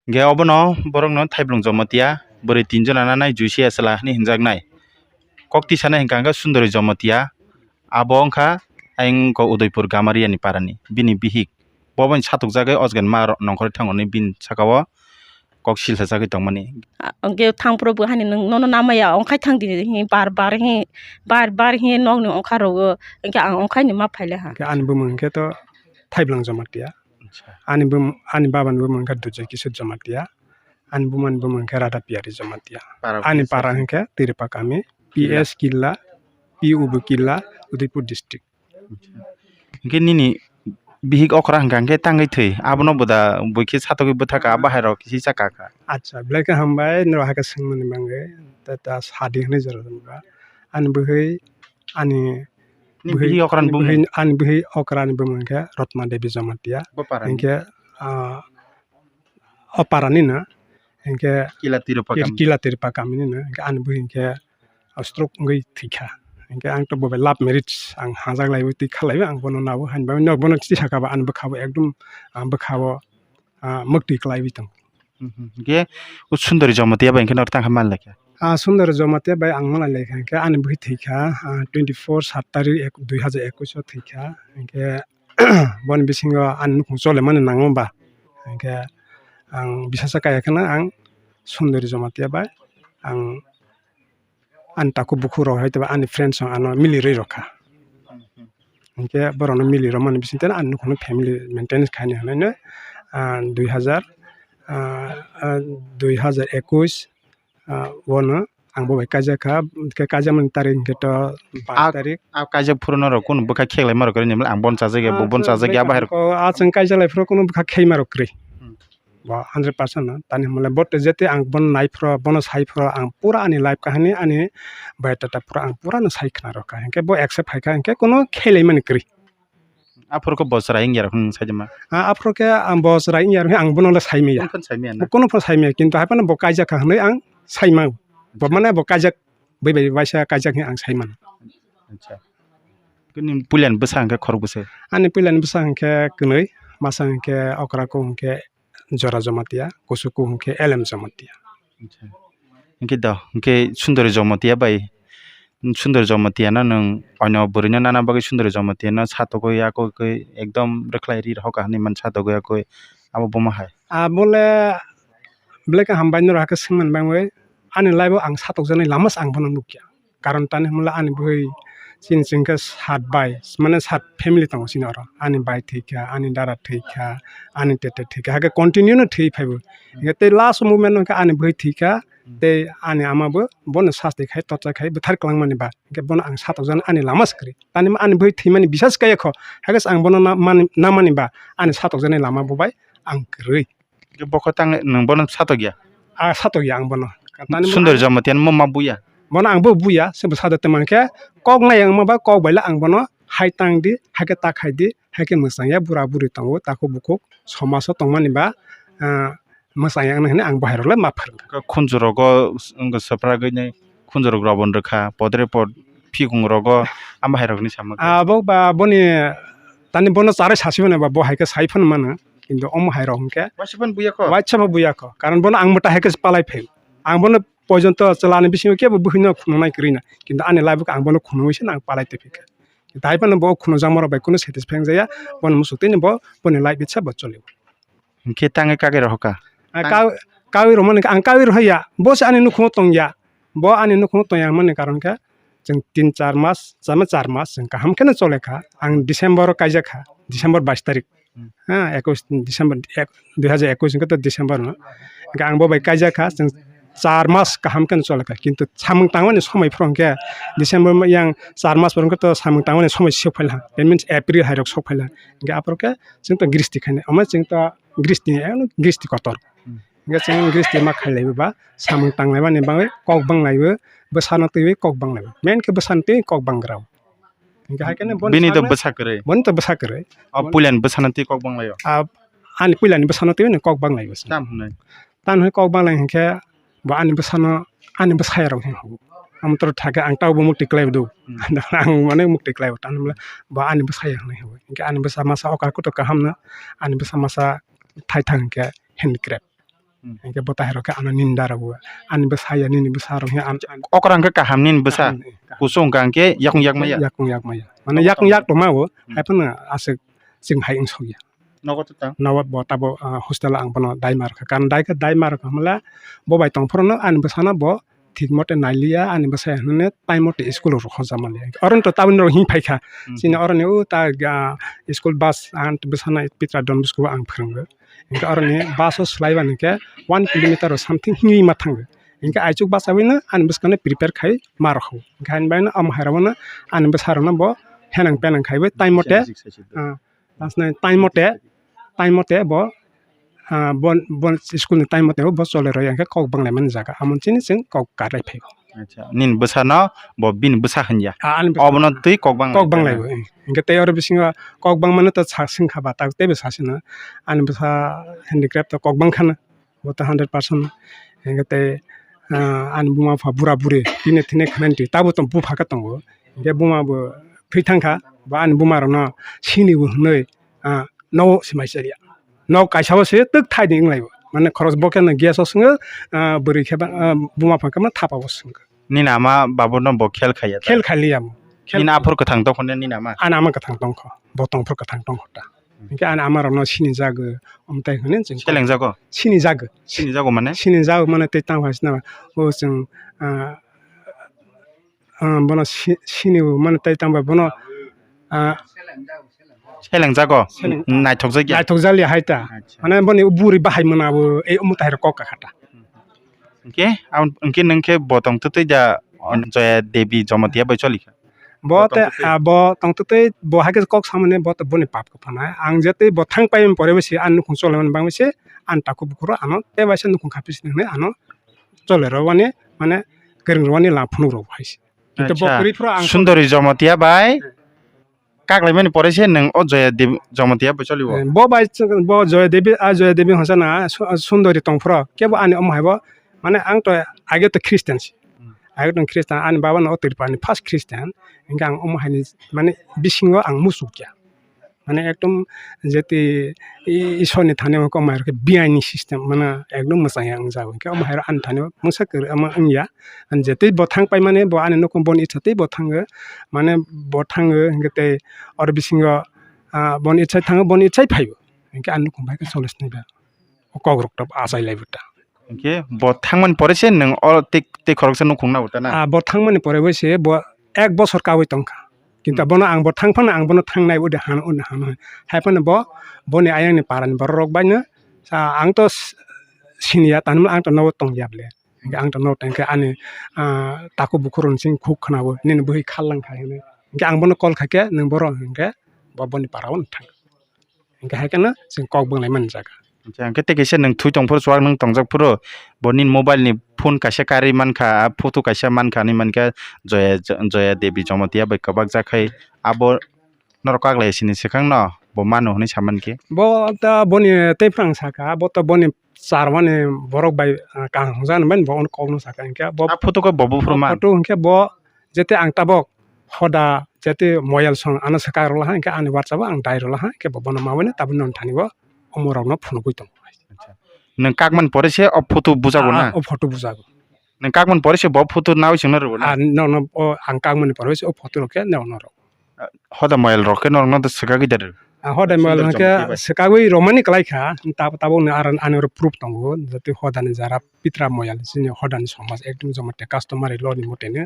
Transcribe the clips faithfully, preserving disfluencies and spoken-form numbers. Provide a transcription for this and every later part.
Hingke obono borokno Thaiblwng Jamatia, bwrwi tinjona nanai Juicia chwla hinwi hinjaknai. Kok tisanai hwnka hwnkhe Sundori Jamatia, abo wngkha ayang wngkha Udaipur Gamariani parani, bini bihik. Bo bai satukjagwi o jaga ma nongkhorwi thango hinwi bini saka-o kok silsa chagwi tongmani. A, hwnkhe thangphuru bo hani nwng, nono namaya, ongkhai thang di, hi bar bar hi, bar bar hi nokni ongkha rogo, hwnkhe ang ongkhai ni ma phaile ha. Hwnkhe ani bumung hwnkhe to Thaiblwng Jamatia. Acha. Ani bum-, ani baba ni bumung hwnkhe Dujoi Kishore Jamatia. Ani buma ni bumung hwnkhe Radha Piyari Jamatia. Para Ani para hwnkhe Tiripa Kami, Killa. P S Killa, P U bo Killa, Udaipur district. Hwnkhe nini bihik okra hwnkha hwnkhe tangwi thwi, abono bo da buikhe satokgwi bwthaka, abo hai rok kisa kaka. Acha, belai khe hambai, norok hakhe swngmani bagwi, ta, ta sadi hinwi jora jora. Ani bwhwi, ani Ni bwhwi, bihik okra ni ani bumung? Bwhwi, ani bwhwi okra ni bumung hwnkhe Ratna Devi Jamatia. Bo para ni? Hwnkhe, ah, o para ni no, hwnkhe Kila Tiripa Kil-, Kami. Kila Tiripa Kami ni no, hwnkhe ani bwhwi hwnkhe stroke wngwi thwikha. Hwnkhe ang to bo bai love marriage, ang hajak laiwi twi kha laiwi, ang bono nabo hainba, nok bono twi saka ba, ani bwkha bo ekdum, ah, bwkha bo, ah, mwktwi kwlaiwi tongo. Mhm. Hwnkhe o Sundori Jamatia bai hwnkhe norok tangkha manlai kha? Ah, Sundori Jamatia bai ang malai lai kha, hwnkhe ani bwhwi thwikha, ah, twenty four sat tarik ek-, dui hajar ekush o thwikha. Hwnkhe boni bisingo ani nukhung cholemani nango ba, hwnkhe ang bisasa kaiya kheno ang Sundori Jamatia bai ang ani takhuk bukhuk rok hai tei ani friends rok ano mili rwi rwkha. Hinkhe borokno mili rwmani bisingtwi ani nukhungno family maintenance khaini hwnwi no, ah, dui hajar, ah, ah, dui hajar ekush, ah, bono ang bo bai kaijak kha, hinkhe kaijakmani tarik hinkhe to pach tarik. A kaijak phuru norok kunu bwkha kheklai ma rok kwrwi ni, ang bono chajak ya, bo bono chajak ya, abo hai rok. Ah, chwng kaijak lai phuru kunu bwkha kheima rok kwrwi. Hmm. Bo hundred percent no. Tani hwnle bo to jete ang bono nai phuru, bono sai phuru, ang pura ani life kahini, ani biodata pura ang pura no sai khna rw kha. Hinkhe bo accept hai kha, hinkhe kono khelai mani kwrwi. Aphuru khe bo chwrai wngya rok hwn sai ma? Ah, aphuru khe ang bo chwrai wngya rok hwn ang bono le sai maya. Kono phano sai maya na? Kono phano sai maya, kintu hai phano bo kaijak kha hwnwi ang sai ma. Bo mane bo kaijak bai bai waisa kaijak hwn ang sai mano. Acha. Kini puila ni bwsa hwnkhe khorok bwswk? Ani puila ni bwsa hwnkhe kwnwi, masa hwnkhe okra kung hwnkhe Jora Jamatia, kuchuku hwnkhe L M Jamatia. Acha. Hinkhe do, hinkhe Sundori Jamatia bai, Sundori Jamatia no nwng oino bwrwino nana bagwi Sundori Jamatia no satokgwi yakgwi ekdom rwkhlai ri rohor kha hinwi man satokgwi yakgwi abo bomo hai. Abole belai khe hambai norok hakhe swngmani bagwi ani life o ang satokjaknai lama se ang bono nukya. Karon tani hwnla ani bwrwi chini chwngkhe sat bai, mane sat family tongo chini oro. Ani bai thwikha, ani dada thwikha, ani tete thwikha, hakhe continue no thwi phaibo. Hinkhe tei last moment no hinkhe ani bwrwi thwikha, tei ani ama bo bono sasti khai torcha khai bwthar kwlangmani ba. Hinkhe bono ang satokjaknai ani lama se kwrwi. Tani ani bwrwi thwimani bisas kaya kho, hakhe se ang bono na mani, namani ba ani satokjaknai lama bo bai ang kwrwi. Bokho tang nwng bono satok ya? Ah, satok ya ang bono. Tani Sundori Jamatia no ma buya? Bono ang bo buya, se bwsa de tongmani khe kok nai ang ma ba kok bai le ang bono hai tang di, hai khe ta khai di, hai khe mwchang ya bura buri tongo, takhuk bukhuk somaso tongmani ba, ah, mwchang ya hinwi ang bo hai rok le ma phwrwng kha. Khunju rogo swpra gwi nai. Khunjurok rok bo rwkha, podre pod phikung rogo, amo hai rokni samung. Abo ba boni tani bono charai sasi mano ba, bo hai khe sai phano mano, kintu omo hai rok hwnkhe waisa phano buya kho. Waisa phano buya kho, karon bono ang mwtai hai khe palai phai. Ang bono pojonto chwla ni bisingo kebo buhino khunungnai kwrwi na, kintu ani life o ang bono khunungwi se ang palai twi phikha. Dai phano bo khunujak ma rok bai kunu satisfy wng jaya, bono muchuk twi bo boni life itsa bo choli. Hinkhe tangwi kagwi rohor kha? Ah, tang- ka-, kagwi romani, ang kagwi rohor ya, bo se ani nukhungo tong ya, bo ani nukhungo tong ya hwnmani karon khe chwng tin char mas, chama char mas chwng kaham kheno chole kha. Ang December o kaijak kha, December bais tarik. Hmm. Ha, ekush December, ek, dui hajar ekush hwnkhe to December no. Hwnkhe ang bo bai kaijak kha, chwng char mas kaham kheno chole kha, kintu samung tangmani somoi phuru hwnkhe December yang char mas phuru hwnkhe to samung tangmani somoi sok phaila, that means April hai rok sok phaila. Hwnkhe aphuru khe chwng to gristi khainai, omo chwng to gristi, eh, gristi kotor. Hmm. Hwnkhe chwng gristi ma khailaibo ba, samung tanglaimani bagwi kok banglaibo, bwsano twiwi kok banglaibo. Main khe bwsano twiwi kok bangrao. Hwnkhe hai kheno boni bini to samung bwsa kwrwi. Boni to bwsa kwrwi. O puilani bwsano twi kok banglaio? A, ani puilani bwsano twiwi kok banglaibo. Tam hwnwi? Tam hwnwi kok banglai hwnkhe bo ani bwsano, ani bwsaya rok hwnwi hwngo. Amo toro thakhe ang tabukbo mukti kwlaibo do. Hmm. Ang mane mukti kwlaibo, tamo hwnle bo ani bwsaya hwnwi hwngo. Hinkhe ani bwsa masa okra kuto kaham no, ani bwsa masa thaithang hinkhe handicraft. Hmm. Hingke bo tahirok khe ano ninda rogo. Ani bwsa ya, nini bwsa rok he an, an, Okra hingke kaham nini bwsa. Kaham ni, kaham. Kusu hingka hingke yakung yak maya. Yakung yak maya. Mane yakung yak tongma bo. Hmm. Hai phano aswk chwng hai wng sokya. Nogo to tang. Nogo bo tabo, ah, hostel ang bono dai mar kha. Karon dai khe dai mar kha hwnla bo bai tong phuru no ani bwsano bo thik mote nai liya, ani bwsai hwnwi time mote school rok hojama liya. Oro to tabuk norok him phai kha. Hmm. Chini oroni o ta, ah, school bus ang bwsano Pitra Don Bosco o ang phwrwngo. Hingke oroni bus o swlaiba hingke one kilometer o something himwi ma thango. Hingke aichuk bachawino ani bwskano prepare khai ma rokho. Hingke haini bagwino omo hai rokno ani bwsa rokno bo henang penang khaiwi time mote, ah, Last night time mote, time mote bo, ah, bon, bon school ni time mote bo chole rw ya, hingke kok banglaimani jaga, amo chini chwng kok karlai phaigo. Acha, nini bwsano bo bini bwsa hanya. Ah, ani bwsa. Obono twi kok banglaimani. Kok banglaimani jaga. Hingke tei oro bisingo kok bangmano to sa swngkha ba, tak teibo sa sino. Ani bwsa handicraft to kok bangkhana. Bo ta hundred percent. Hingke tei, ah, ani buma bupha bura buri tini thini khwnani twi tabuk tong bupha khe tongo. Hingke buma bo thwi thangkha, bo ani buma rokno sini bo hwnwi, ah, nogo se mai chariya. Nok kaisa o se twk thai di wng lai bo. Mane khoroksa bo khe no gas o swngo, ah, bwrwi khe ba, ah, buma bupha khe thapa o swngo. Nini ama babu no bo khel khaiya ta? Khel khailiya mo. Khel. Nini aphuru kwthang tongkho ne nini ama? Ani ama kwthang tongkho. Bo tongphuru kwthang tongkho ta. Hingke ani ama rokno sini jago, omtai hwnwi chwng. Seleng jago? Sini jago. Sini jago mane? Sini jago mane tei tang phai sina o chwng, ah, ah, bono si-, sini bo mane tei tang bai bono, ah, Seleng jago? Seleng. Naithok jak ya? Naithok jak ya hai ta. Acha. Mane boni buri bahai mwnabo ei omo tahai rok kok kakha ta. Hingke, ang, hingke nwng khe bo tong twtwi da, Joya Devi Jamatia bai choli kha? Bo te, ah, bo tong twtwi bo hai khe kok samani bo te boni pap kwphanai. Ang je tei bo thang pai pore bo se ani nukhung chole mani bangwi se ani takhuk bukhuk rok ano tei bai se nukhung kha pisi hinwi ano chole rw ani mane kwrwng rw ani la phunuk rw hai se. Kintu bo kwrwi phuru ang Sundori Jamatia bai kaklaimani pore se nwng o Joya Devi Jamatia bai choli o? Eh, bo bai bo Joya Devi, ah, Joya Devi hwnsa na Su-, Sundori tong phuru kebo ani omo hai bo mane ang to age to Christian se. Hmm. Age to Christian ani baba no o Tripura ni first Christian. Hingke ang omo hai ni mane bisingo ang muchuk ya. Mane ekdom jeti i-, Ishwar ni thani o kok mai rok khe biaini system mane ekdom mwchang ya wng jago. Hingke omo hai rok ani thani o mungsa kwrwi omo wng ya. Ani jeti bo thang pai mani bo ani nukhung boni itsa tei bo thango. Mane bo thango hingke tei oro bisingo, ah, boni itsa thango boni itsa phaio. Hingke ani nukhung bai khe choli sini ba. O kok rok to achai lai bo ta. Hingke bo thangmani pore se nwng o tei, tei khoroksa nukhung na bo ta na? Ah, bo thangmani pore bo se bo ek bosor kaui tongkha. Kintu Hmm. bono ang bo thang phano ang bono thangnai udi hano udi hano hai phano bo boni ayang ni para ni borok rok bai no sa ang to s-, sini ya tanmo ang to nogo tong ya ble. Hingke ang to nogo tong khe ani, ah, takhuk bukhuk rok ni sing khuk khna bo nini bwrwi khal lang kha hinwi. Hingke ang bono call kha khe nwng borok hingke bo boni para o thang. Hingke hai kheno chwng kok bwnglaimani jaga. Hingke tei kaisa nwng thwi tong phuru chuwak nwng tongjak phuru bo nini mobile ni phone kaisa karwi mankha, a photo kaisa mankha hinwi mankhe Joya, Joya Devi Jamatia bai kwbak jak khai abo norok kaklai sini swkang no bo mano hinwi sa mankhe. Bo ta boni tei phrang saka, bo to boni charwani borok bai, ah, kaham hwnjaknai bo kokno saka hingke bo. A photo khe bo buphuru man? Photo hingke bo jete ang tabok hoda jete moyal song ano swkang rwla ha, hingke ani WhatsApp o ang dai rwla ha, hingke bo bono mawi no tabuk nini thani o omo rok no phunugwi tongo. Acha. Nwng kakmani pore se o photo bujago na? Ah, o photo bujago. Nwng kakmani pore se bo photo nawi chwngno rwgo na? Ah, no, no, o ang kakmani pore se o photo rok khe no, no rw. Hoda moyal rok khe norok no swkagwi da rw? Ah, hoda moyal rok khe swkagwi romani kwlai kha, tab-, tabuk ni ani oro proof tongo, jati hoda ni jara pitra moyal chini hoda ni somaj ekdom joma te customary law ni mote no,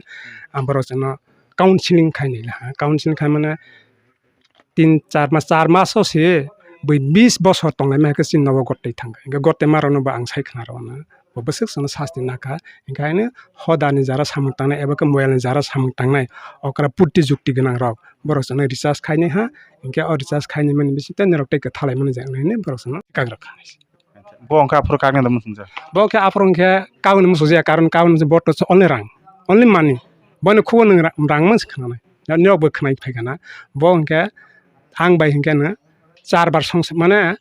ah, borok chwngno counseling khai ni laha, counseling khai mane tin char mas, char mas o se bui bis bosor tonglai ma hai khe chini nogo gotoi thang kha. Hingke gotoi ma rok no bo ang sai khna rw na. Bo bwswk chwngno sasti nakha. Hingke haino hoda ni jara samung tangnai eba khe moyal ni jara samung tangnai okra putti jukti gwnang rok borok chwngno recharge khainai ha. Hingke o recharge khainai mani bising tei norok tei kwthalai mani jang nai borok chwngno kak rw kha. Bo wngkha aphuru kakni da muchungjak? Bo khe aphuru wngkhe kakni muchungjak, karon kakni muchung bo to only rang, only money. Boni khubo nwng ra-, rang mans khwnanai. Niyok bo khwnai phai khana. Bo hwnkhe ang bai hwnkhe no char bar songsar, mane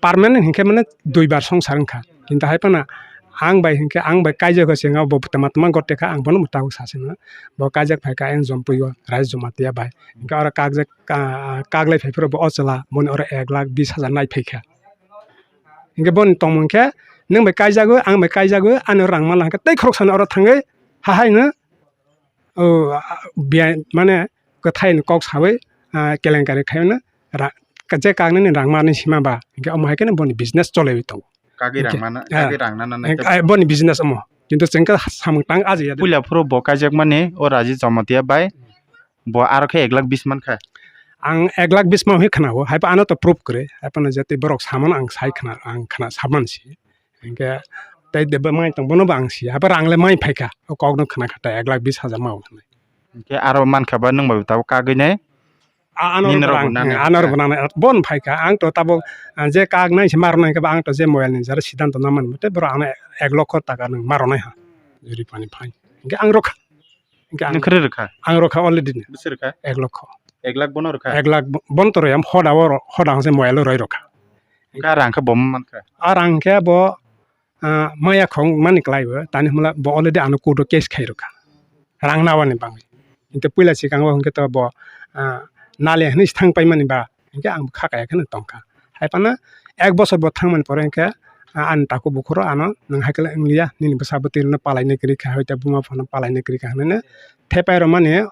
permanent hwnkhe mane dui bar songsar wngkha. Kintu hai phano ang bai hwnkhe ang bai kaijak khe sengkha bo tama tama gotte kha ang bono mwtago sa sengkha. Bo kaijak phai kha ayang Jompui o Rais Jamatia bai. Hwnkhe oro kakjak ka-, kaklai phai phuru bo o chwla boni oro ek lakh bis hajar nai phai kha. Hingke boni tongmung khe Nwng bai kaijago, ang bai kaijago, ano rang mala hwnkhe tei khoroksano oro thangwi hahaino, o, a, a, biyai, mane, kwthaini kok sawi, a, kelenkari khaino ra-, je kaknani rang mani sima ba, hwnkhe omo hai kheno boni business choliwi tongo. Kagwi rang Hwnkhe, mana, ah, kagwi rang nana hwnkhe, naitha. Ah, boni business omo. Kintu chwng khe samung tang ajiya de. Puila phuru bo kaijakmani o Raji Jamatia bai bo aro khe ek lakh bis mankha. Ang ek lakh bis man hwnwi khwnao, haiba ano to proof kwrwi, haibano je tei borok samano ang sai khna, ang khna saman si. Hwnkhe tei deba mai tong bono bo ang si, haiba rang le mai phaikha, o kokno khna kha ta ek lakh bis hajar ma hwnwi. Hwnkhe aro mankha ba nwng bai tabuk kagwi nai. A-, ano Nini rok rok bo nang, nang, ano rok nang. Bo nang, bon phai kha, ang to tabuk, ah, je kak nai se mar nai khe ba, ang to je mobile ni jara siddhanto na man, tei borok ano ek lokho taka nang mar nai ha, juri pani phai. Hingke ang rok kha. Hingke ang, Nang khe rwkha? Ang rok kha already ni. Bwswk rwkha? Ek lokho. Ek lakh bono rwkha? Ek lakh bo-, bon to royam hoda o ro-, hoda ang se mobile o roi rok kha. Hingke a rang khe bo man kha? A rang khe bo, ah, maya khong mani kwlai bo, tani hwnla bo already ano court o case khai rwkha, rang nawani bagwi. Hingke puila swkango hingke to bo, ah, nale hinui thang paimani ba, hingke ang kha kaya kheno tongkha. Hai phano ek bosor bo thangmani pore hingke, ah, ani takhuk bukhuro ano nwng hai khe wng liya, nini bwsa bwtwi rokno palainai kwrwi kha, hoi ta buma phano palainai kwrwi kha hinui thepai rwmani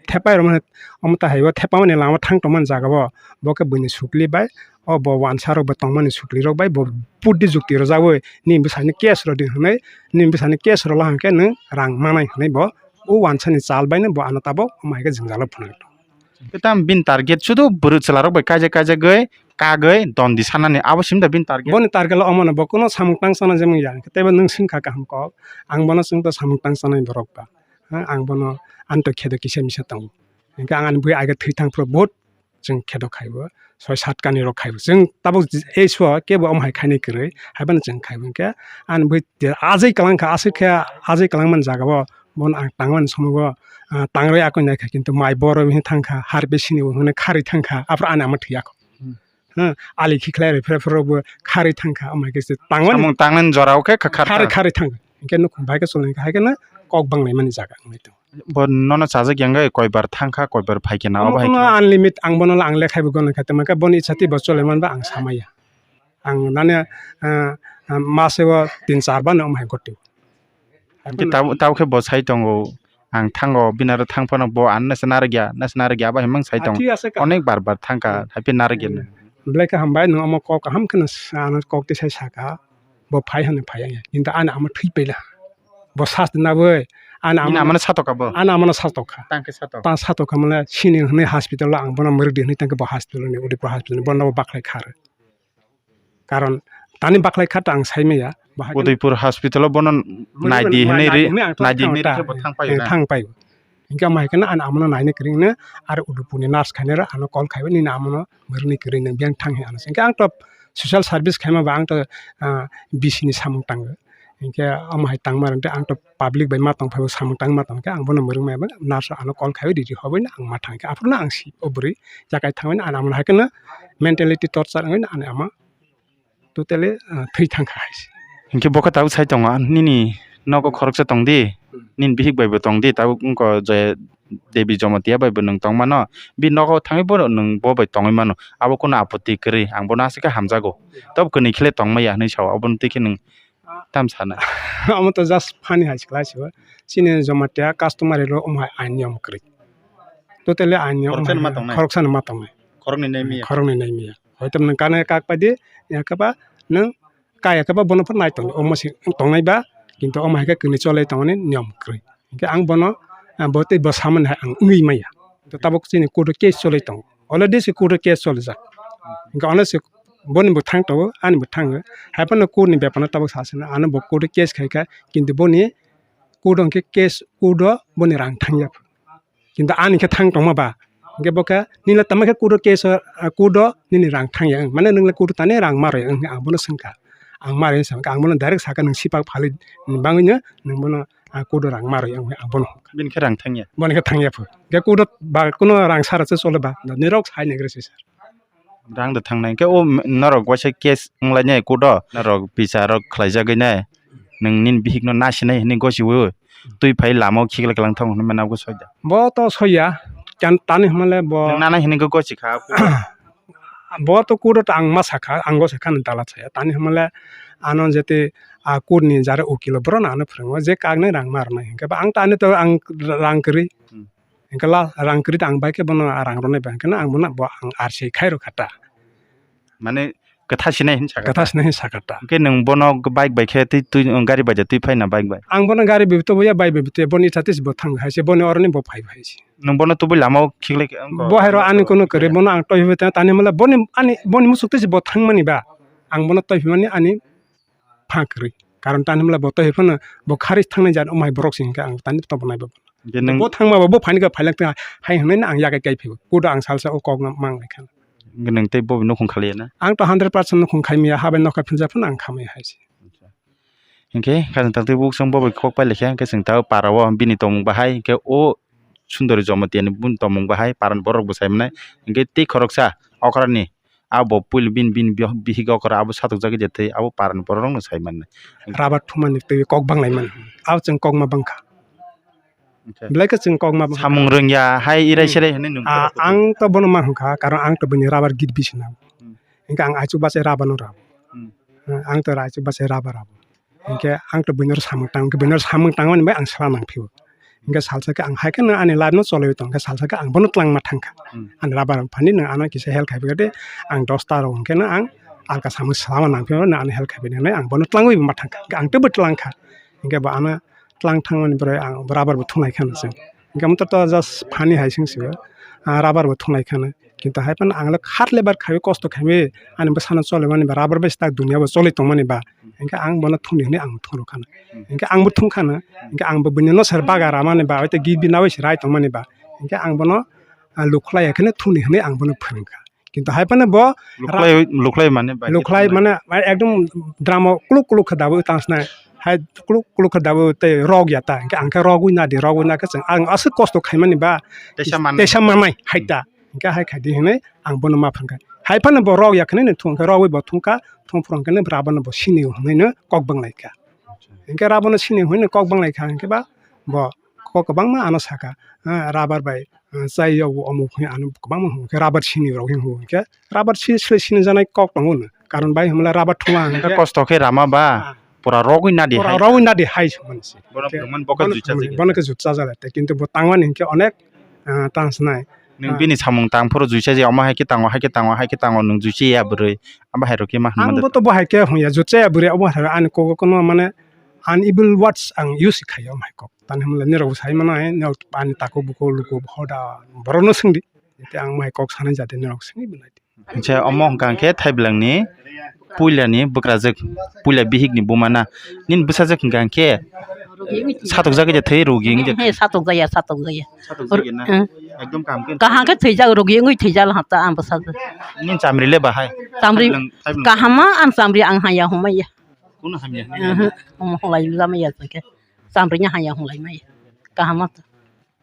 thepai rwmani, omo ta hai o thepamani lama thang tongmani jaga o, bo khe buini sukli bai, o bo wansa rok bo tongmani sukli rok bai bo buddi jukti rwjagwi nini bwsani case rw di hwnwi, nini bwsani case rwla hwnkhe nwng rang manai hwnwi bo o wansa ni chal bai no bo ano tabuk omo hai khe jwngjalo phunuk. Tei tam bini target sudu bwrwi chwla rok bai kaijak kaijagwi kagwi dondi sanani abo simi da bini target. Boni target lo omo no bo kuno samung tang chana jemung ya, tei bo nwng swngkha kaham kok, ang bono chwng to samung tang chanai borok ba. Ha, ang bono ani to khedo kisa misa tongo. Hingke ang ani bui age thwi thang phuru bohut chwng khedo khaibo, soi sat kani rok khaibo. Chwng tabuk age o kebo omo hai khainai kwrwi, hai phano chwng khaibo. Hingke ani bui je ajai kwlang kha, aswk khe ajai kwlang mani jaga o, bono ang tangmani somogo, ah, tangrwi akoi nai kha, kintu mai boro bini thang kha, harbi sini bo hwnwi kharwi thang kha, aphuru ani ama thwi ya kho. Hmm. Ha, ali khikhlai rwi phre phre rok bo kharwi thang kha, omo hai khe se tangmani samung tangnani jora o khe kha-, khar kharwi kha. Kharwi thang kha. Hingke nukhung bai khe chwlwi kha, hai kheno kok bang lai mani jaga wng lai tongo. Bo nono chajak yang khe koi bar thang kha, koi bar phai khe na, omo obo hai kheno khe. Unlimited, ang bono le ang lekhai bo gwnang kha, tamo khe boni ichha twi bo chole man ba ang samaya. Ang nani, ah, ah, mase o tin char bano omo hai gotio. Hingke tabuk, tabuk khe bo sai tongo, ang thango, bini aro thang phano bo ano nasa narwkya, nasa narwkya, abo hai mang sai tongo. Ah, thik ase ka. Onek bar bar thang kha, hmm, hai phi narwkya no. Belai khe hambai, nwng omo kok kaham kheno sa-, ano kok tisai saka, bo phai hwnwi phai ya. Kintu ani ama thwi paila. Bo sas na bai, ani ama no satok kha bo? Ani ama no satok kha. Tang khe satok? Tang satok kha mane sini hwnwi hospital o ang bono mwrwk di hwnwi tang khe bo hospital ni, Udaipur hospital ni, bono bo baklai kha. Karon tani baklai kha ta ang sai maya. Bahai Udaipur hospital o bono nai di hwnwi ri, nai di hwnwi ri khe bo thang paio na? Thang paio. Hingke ama hai kheno ani ama no naina kwrwi hwnwi aro Udaipur ni nurse khainai rok ano call khaiwi nini ama no mwrwknai kwrwi nwng biyang thang hwnwi ano. Hingke ang to social service khaima ba ang to, ah, B C ni samung tango. Hingke omo hai tangma rwngtwi ang to public bai ma tong phaibo, samung tangma tong khe ang bono mwrwk maya bai nurse rok ano call khaiwi riri hobwi no ang ma thang khe, aphuru no ang si o bwrwi jakai thangwi no ano amo no hai kheno mentality torture wngwi no ani ama totally, ah, thwi thang kha hai se. Hinkhe bo khe tabuk sai tongo, nini nogo khoroksa tong di, hmm, nini bihik bai bo tong di, tabuk wngkha je Devi Jamatia bai bo nwng tong mano, bini nogo thangwi bo nwng bo bai tongwi mano, abo kunu apatti kwrwi, ang bono aswk khe hamjago, tabuk kwnwi khe le tong maya hinwi sao, aboni twi khe nwng Tam sana. Omo to just funny hai se kwlai se o. Chini Jamatia customary law omo hai ain niyom kwrwi. Totally ain niyom. Khoroksa no ma tongnai? Khoroksa no ma tongnai. Khoroknwi nai miya? Khoroknwi nai miya. Hoito nwng kana kak pai di, ya khe ba nwng kaya khe ba bono phano nai tongnai. Omo se tongnai ba, kintu omo hai khe kwnwi cholai tongmani niyom kwrwi. Hinkhe ang bono, ah, bo tei bo samani hai ang wngwi maya. To tabuk chini court o case cholai tongo. Already se court o case cholijak. Hinkhe ano se boni bo thang tongo, ani bo thango. Hai phano court ni bepar no tabuk sa sina, ano bo court o case khai kha, kintu boni court o hinkhe case, court o boni rang thang ya. Kintu ani khe thang tongma ba, hinkhe bo khe nini le tamo khe court o case o, ah, court o nini rang thang ya, mane nwng le court o tani rang ma rw ya, ang bono swng kha. Ang ma rw ya swng kha, ang bono direct sa kha, nwng sipak phali ni bangwi no nwng bono, ah, court o rang ma rw ya, ang bono. Bini khe rang thang ya? Boni khe thang ya pho. Hinkhe court o ba kuno rang sara se chole ba, nirok sai nai gre se sir. Rang da thangnai. Hinkhe o norok waisa case wnglainai court o, norok bichar rok khlaijagwi nai. Nwng nini bihik no nasinai hinwi gosiwo. Twi phai lama o khiklai kwlang thang hinwi mano abo soida. Bo to soya. Kan tani hwnle bo. Nwng nana hinwi gosi kha. Bo to court o to ang ma sakha, ang bo sakha ni dalat saya. Tani hwnmale ano jete a court ni jare ukilo borok no ano phwrwngo je kak nai rang ma rwnai hinkhe ba ang to ani to ang rang kwrwi. Hmm. Hinkhe la rang kwrwi to ang bai khe bono a rang rwnai ba hinkhe no ang bono bo ang R C I khai rw kha ta. Mane kwtha sinai hin sakha ta. Kwtha sinai hin sakha ta. Hinkhe nwng bono bike bai khe twi, twi, gari bai ja twi phaina bike bai? Ang bono gari bai tubui ya, bike bai tubui ya, boni itha twi se bo thang hai se, boni oroni bo phai hai se. Nwng bono tubui lama o khiklai khe, wngkha, bo hai rw ani kono kwrwi, bono ang twi hwnwi tani hwnmale boni ani, boni muchuk twi se bo thangmani ba, ang bono twi hwnmani ani pha kwrwi. Karon tani hwnmale bo twi phano bo kharwi thangnai jat, omo hai borok se hinkhe ang tani to bo nai bo. Je nwng bo thangma ba bo phaini khe phailak twi hai hwnwi ang yakai kai phaibo. Kudo ang salsa o kok mang lai kha. Nwng tei bo nukhung khaliya na? Ang to hundred percent nukhung khai maya, habai nokha philja phano ang khamai hai se. Hinkhe khajang tangtwi buksong bo bai kok pailai khe, hinkhe chwng tabuk para o bini tongmung bahai, hinkhe o Sundori Jamatia ni bini tongmung bahai, para ni borok bo sai mwnai. Hinkhe tei khoroksa okra ni abo puil bini, bini bihik okra abo satok jagwi de tei abo para ni borok rok no sai mannai. Rabar thumani twi kok bang lai mano, abo chwng kok ma bang kha. Belai khe chwng kok ma bang kha. Samung rwngya hai irai serai hwnwi nwng. Ah, ang to bono ma hwn kha, karon ang to bini rabar git bisi nang. Hmm. Hinkhe ang aichuk bachai rabar no rabo. Hmm. Ah, ang to aichuk bachai rabar rabo. Hinkhe ang to buino samung tang, buino samung tangmani bai ang sala nang phio. Hinkhe salsa khe ang hai khe no ani life no cholaiwi tong khe salsa khe ang bono twlang ma thang kha. Hmm. Ani rabar phani nwng ano kisa help khai de, ang dos ta rok hinkhe no ang alka samung salama nang phio, no ani help khai nai ang bono twlangwi ma thang kha. Hinkhe ang teibo twlang kha. Hinkhe bo ano twlang thangmani borok ang rabar bo thunglai kha no chwng. Hinkhe amtwr to just phani hai sing sio, ah, rabar bo thunglai kha no. Kintu hai phano ang le hard labour khaiwi, kosto khaiwi ani bwsano cholimani ba, rabar bai tak dunia bo choli tongmani ba, hinkhe ang bono thungdi hwnwi ang thung rw kha no. Hinkhe ang bo thung kha no, hinkhe ang bo buino no sar baga ramani ba, hoi to git binawi se rai tongmani ba, hinkhe ang bono, ah, lukhlai ya kheno thungdi hwnwi ang bono phwrwng kha. Kintu hai phano bo lukhlai, lukhlai mane bai lukhlai mane, mane ekdom dramo kuluk kuluk khe dabwi tang sna, hai kuluk kuluk khe dabwi tei rok ya ta, hinkhe ang khe rogwi nadi, rogwi na khe chwng ang aswk kosto khaimani ba teisa manai, teisa manai hai ta, hinkhe hai khai di hwnwi ang bono ma phrwng kha. Hai phano bo rok ya khwnwi no thung kha, rogwi bo thung kha, thung phuru hinkhe no rabar no bo sini hwnwi no kok bang lai kha. Hinkhe rabar no sini hwnwi no kok bang lai kha, hinkhe ba bo kok kwbangma ano saka, ah, rabar bai ah, chai yago omo hwnwi ano kwbangma hwn khe rabar sini rok hwn hwn khe rabar sini sini sini janai kok tongo no, karon bai hwnmale rabar thuma hwn khe kosto khe rama ba, ah, pura rogwi nadi pura hai rogwi nadi hai se mansi. Bono khe phwrwngmani bo khe bono juicha phwrwngmani jagwi bono khe juicha jagwi te, kintu bo tangmani hwn khe onek, ah, tang sinai. Nwng, ah, bini samung tang phuru juicha je omo hai khe tango, hai khe tango, hai khe tango, nwng juicha ya bwrwi abo hai rok khe ma hwnma de? Ang bo to bo hai khe hwn ya, juicha ya bwrwi abo hai ani kogo kono mane unable words ang use khai ya omo hai kok. Tani hwnmale nirok bo sai mano hai, nirok ani takhuk bukhuk luku hoda borokno swngdi. Tei ang mai kok sanai jati nirok swngwi belai. Acha, omo hwnkha khe Thaiblangni puilani bwkrajwk, puila bihikni buma na. Nini bwsajwk hwnkha khe satok jagwi de thwi rugi wngya. He, satok jaya, satok jaya. Satok jagwi na? Ang. Ekdom kaham khe. Kaham khe thwijak, rugi wngwi thwijak hata ang bwsajwk. Nini chamri le bahai? Chamri Thaiblwng, Thaiblwng. Kaham ma ang chamri ang haya humaya. Kunu hamya? Omo hulai jama ya khe. Chamri nya haya hulai maya. Kaham ma.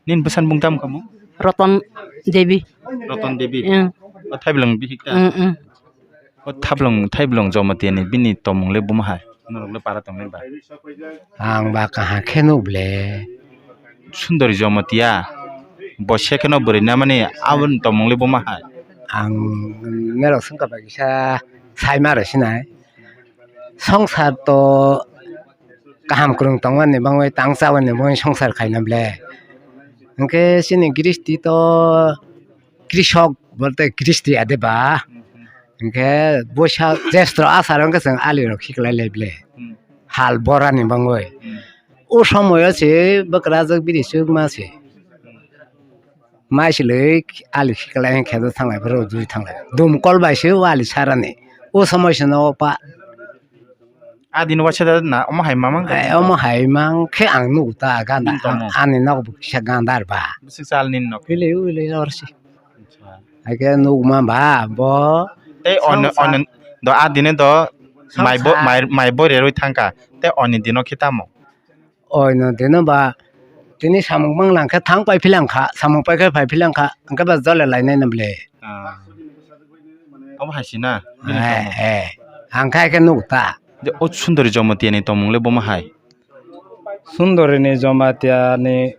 Nini bwsani bung tamo kamo? Roton Devi. Roton Devi. Ang. O Thaiblwng bihik ta? Ang, ang. O Thaiblwng, Thaiblwng Jamatia ni bini tongmung le buma hai? Norok le para tongnai ba? Ang ba kaham khe nuk ble. Sundori Jamatia. Bo se kheno bwrwi namani aboni tongmung le buma hai? Ang norok swngkha ba kisa sai ma rw sinai. Songsar to kaham kwrwng tongmani bagwi, tang chabani bagwi songsar khaina ble. Hwnkhe chini gristi to krisok bolte gristi ade ba. Hwnkhe boisa jestro asar hwnkhe chwng ali rok khiklai lai ble. Hmm. Hal borani bagwi. Hmm. O somoyo se bwkrajwk bini chukma se. Maisilwi ali khiklai khe thanglai phuru jui thanglai. Dumkol bai se o ali sarani. O somoi se no pa. A din waisa da na omo hai mamang. Ai, omo hai mang khe ang nuk ta ganda. Nini tongmo? Ani nok bo kisa ganda ba. Bwswk sal nini nok? Ile ile orsi. Acha. Hai khe nuk ma ba bo. Tei on, on do a dine do mai bo, mai, mai bo rerwi thangka. Tei oni dino khe tamo? Oi no dino ba tini samung mang lang khe thang pai philang kha, samung pai khe pai philang kha, hwnkhe ba jole lainai no ble. Ah. Omo hai se na? Bini tongmung. Eh, eh. Ang khai khe nuk ta. Je o Sundori Jamatia ni tongmung le buma hai? Sundori ni Jamatia ni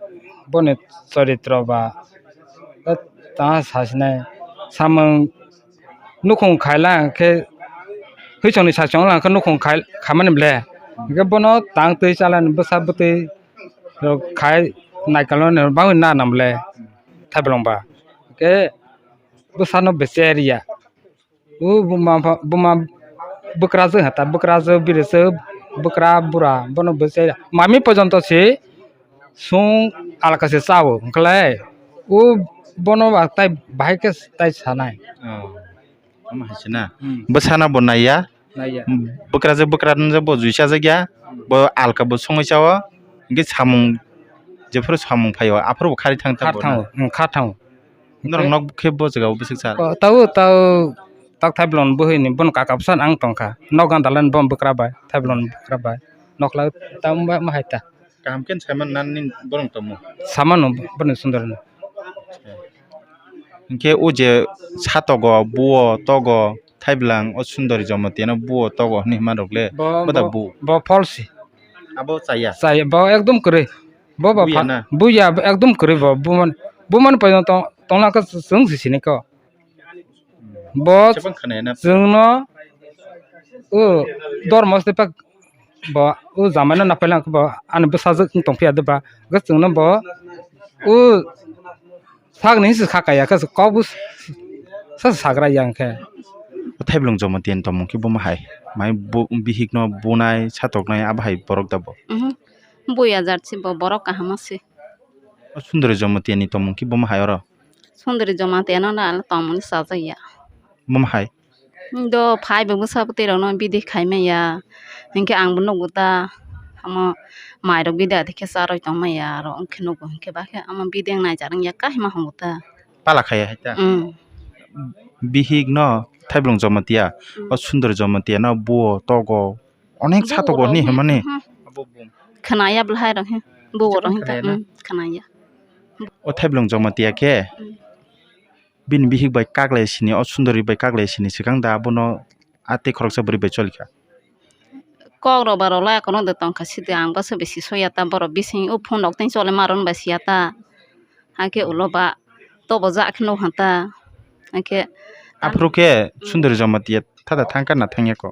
boni choritro ba ta sasinai samung nukhung khaila hwnkhe hwichongni saichung wngla hwnkhe nukhung khai khamani ble. Hwnkhe bono tang twi chalani bwsa bwtwi rok khai naikal mani bangwi na nang ble Thaiblong ba. Hwnkhe bwsano beche ria. O buma pha-, buma bwkrajwk hata bwkrajwk biriswk bwkra bura bono bwsai mami pojonto se sung alka se chao hwnkhe o bono ba tai bahai khe tai sanai. Oh. Omo hai se na. Hmm. Bwsana bo naiya. Naiya. Bwkrajwk bwkra nwngjak bo juichajak ya. Bo alka bo songwi chao. Hwnkhe samung jephuru samung phaio aphuru bo khari thang Khar thango. Hmm, khar thango. Norok nok khe bo jaga o bwswk cha. Ko, tao, tao, tak Thaiblon bwhwi ni, bono kaka bwsa ang tongkha. Nok ganda len bom bwkra bai, Thaiblon bwkra bai. Nok la tao ma, ma hai ta. Kaham khe sai man nan ni borong tongmo. Samano bono sundor no. Hwnkhe o je satogo, buo, togo, Thaiblang, o Sundori Jamatia no buo, togo hwnwi hwnma rok le. Bo, bo da bo, bu. Bo false. Abo chaya. Chaya, bo ekdom kwrwi. Bo ba Buya pha-, na? Buya, ekdom kwrwi bo. Buman, buman poino tong, tongna khe chwng si sini ko. Bo Sebang khana na? Chwngno, o, dormo se pak bo, o, jamaino na pailang bo, ani bwsajwk wng tong phiya de ba. Hwnkhe chwngno bo, o, sakni se sakaya khe kok bo sa sagra yang khe. O Thaiblung Jamatia ni tongmung khe bomo hai. Mai bu-, bihik no bunai, satoknai abo hai borok da bo. Mhm. Buya jat se bo, borok kaham se. O Sundori Jamatia ni tongmung khe bomo hai oro. Sundori Jamatia no na tongmani sajak ya. Bomo hai. Do phai bo bwsa bwtwi rok no bidi khai maya. Hinkhe ang bo nugo ta. Omo mai rok bidi adi khe charwi tong maya aro wngkhe nugo hinkhe ba khe omo bidi wng nai jar wng ya kahima hongo ta. Pala khaya hai ta. Mm. Bihik no Thaiblung Jamatia, Mm. o Sundori Jamatia no buo togo. Onek Buo satok bo rok ni he, hwnmani. Hmm. Khwnaya bwlai rok he. Buo rok Jepang he ta, khwnaya na? Hmm, khwnaya. O Thaiblung Jamatia khe Hmm. bini bihik bai kaklai sini, o Sundori bai kaklai sini swkang da abono a tei khoroksa bwrwi bai choli kha. Kok rok ba rok lai kono de tong kha sidi ang bwsa bisi soya ta borok bising o phone rok tei chole ma rok bai siya ta. Hakhe ulo ba tobo ja khe nuk han ta. Hakhe Aphuru khe Hmm. Sundori Jamatia thada thang kha na thang ya ko?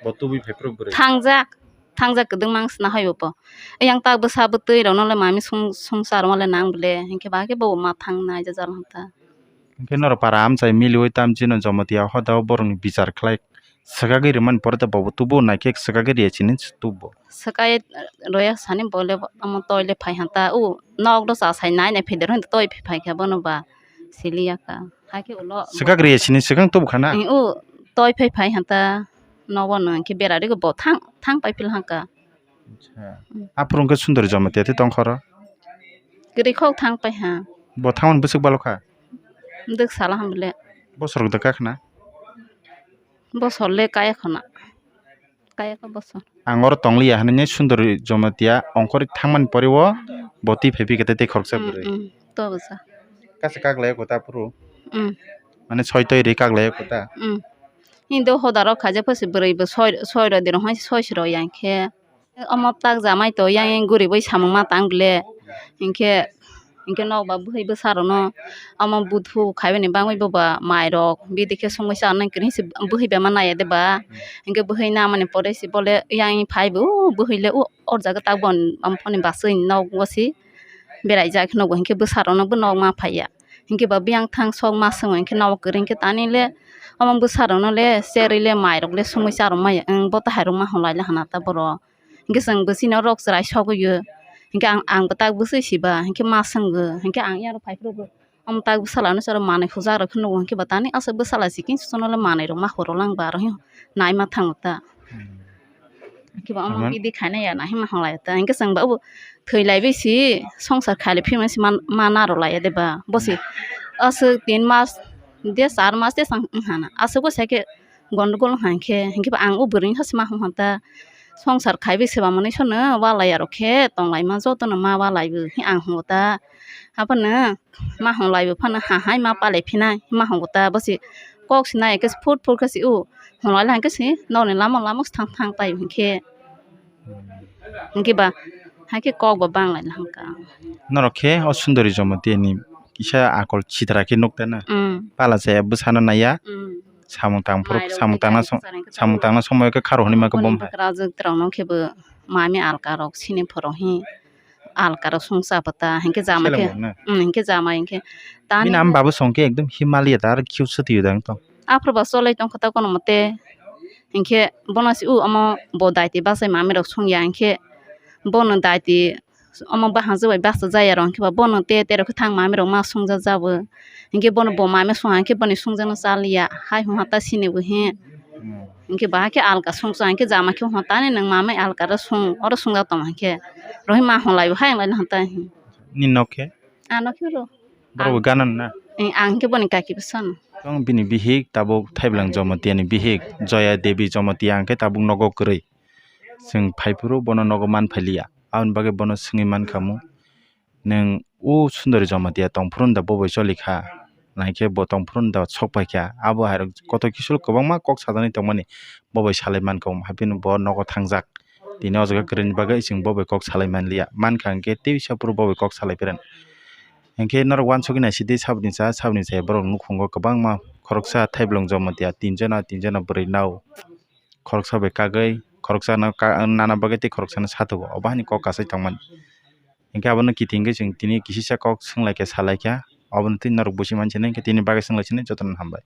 Bo tubui phai phuru bwrwi. Thangjak, thangjak kwdwng mang sna hai bo. Yang tak bwsa bwtwi rok no le mami sung, sungsa rok le nang bole. Hinkhe ba khe bo ma thang nai jajal han ta. Hinkhe norok para amchai miliui tam chino Jamatia hoda o borok ni bichar khlai swkagwi rwmani pore ta bo tubu naikhe swkagwi rwya chini tubu. Swkai roya sani bole omo toi le phai han ta. U nok do cha sai nai nai phai der hwn toi phai phai kha bono ba sili ya kha. Hakhe ulo Swkagwi rwya chini swkang tubu khana. Ing u toi phai phai han ta nogo no hinkhe bera ri bo thang thang pai phil han kha. Acha. Hmm. Aphuru hinkhe Sundori Jamatia tei tong kha oro. Kwrwi khok thang pai ha. Bo thangmani bwswk balo kha? Bwswk sala ham bole. Bosor da kha khna? Bosor le kaya khna. Kaya kha bosor. Ang oro tong liya hinwi Sundori Jamatia ongkhorwi thangmani pore o bo twi phai phi kha tei tei khoroksa Hmm, bwrwi. Hmm. To bwsa. Kasa kaglai kho ta aphuru. Hmm. Mane soi toi ri kaglai kho ta. Hmm. Indo hoda rok khaijak pha se bwrwi bo soi, soi rw di rw hai soi se rw yang khe. Omo tak jamai to yang yang guriui samung ma tang ble. Hinkhe, hinkhe nok ba bwhwi bwsa rok no omo buthu khaibani bangwi bo ba mai rok bidi khe songwi cha nai kwrwi se bwhwi bai ma nai ya de ba. Hinkhe bwhwi na mani pore se bole yang phai bo bwhwi le o or jaga tak bon am phone ni baswi nok o se berai jak nogo hinkhe bwsa rok no bo nok ma phai ya. Hinkhe ba biyang thang sok ma swngo hinkhe nok kwrwi hinkhe tani le omo bwsa rok no le cherwi le mai rok le songwi cha rw ma ya. Bo ta hai rok ma hwn lai le hana ta borok. Hinkhe chwng bwswino rok chwrai sogwi o. Hinkhe ang, ang bwtak bwswi siba, hinkhe ma swngo, hinkhe ang yaro phai phuru bo. Omo tak bwsala no chwra manwi hujak rok khe nugo, hinkhe ba tani aswk bwsala sikhe susono le manwi rok ma horo lang ba aro nai ma thango ta. Hmm. Hinkhe ba omo Aman- bidi khaina ya na hima hwnlai ta, hinkhe chwng ba obo thwi lai bai si songsar khai le phima si man, ma naro lai ya de ba, bo si aswk tin mas de char mas de chang wng hana, aswk bo sai khe gondogol wng kha hinkhe, hinkhe ba ang o bwrwi no se ma hwn hwn ta. Songsar khai bai se ba mwnwi sono walai ya rok khe tong lai ma joto no ma walai bo hi ang hwn ta. Haphano ma hwn lai bo phano ha hai ma palai phinai ma hwn ta bo se kok se nai khe se phut phut khe se o hwn lai khe se nokni lama lama se thang thang tai hinkhe. Hinkhe ba hai khe kok bo bang lai hwn ka. Norok khe o Sundori Jamatia ni kisa akol sitra khe nuk ta na. Mm. Pala chaya bwsano naiya. Mm. Samung tangphuru, mairok samung tangna song-, samung tangna somoyo khe kharo hwnwi mankha boni bwkra jwk rok no khe bo mami alka rok sini phoro hi alka rok sung cha bwta hinkhe jama khe, um, hinkhe jama hinkhe tani bini am babu song khe ekdom Himalaya da ar khiu swtwi da wngtong. Aphuru ba cholai tongkha ta kono mote hinkhe bono se o omo bo daiti bachai mami rok sung ya hinkhe bono daiti omo bahan jwk bai bachajak ya rok hinkhe ba bono te te rok khe thang mami rok ma sungja jabo hinkhe bono bo mami sung hinkhe boni sungjakno chaliya hai hwnha ta sini bo he. Hmm. Hinkhe bahai khe alka sungsa hinkhe jama khe hwnha ta ani nwng mami alka ro sung oro sungjak tongma hinkhe rohima hwnlai bo hai wnglaino hwnta hi. Ni nok khe? Ano khe ro. Borok bo gana na? Eh, ang hinkhe boni kaki bwsano. Tong bini bihik tabuk Thaibwlang Jamatia ni bihik Joya Devi Jamatia hinkhe tabuk nogo kwrwi. Chwng phaiphuru bono nogo manphailiya. Aboni bagwi bono swngwi mankha mu, "Nwng o Sundori Jamatia tongphuru da bo bai cholikha, naikhe bo tongphuru da sokpaikha?" Abo hairok kotor kisu kwbangma kok sajaknai tongmani bo bai salai mankha, haphino bo nogo thangjak. Tini o jaga kwrwini bagwi chwng bo bai kok salai manliya. Mankha hinkhe tei bisa phuru bo bai kok salai pheren. Hinkhe norok uansukgwi naisidi saboni cha, saboni cha borok nukhungo kwbangma khoroksa Thaibwlang Jamatia tinjona, tinjona bwrwi nao. Khoroksa bai kagwi, khoroksa no ka-, nana bagwi tei khoroksa no sathugo. Obo hani kok kasai tongmani. Hinkhe abono kitingwi chwng tini kisisa kok swnglaikha, salaikha. Obono tei norok busi mansinai hinkhe tini bagwi swnglaisini jotono hambai.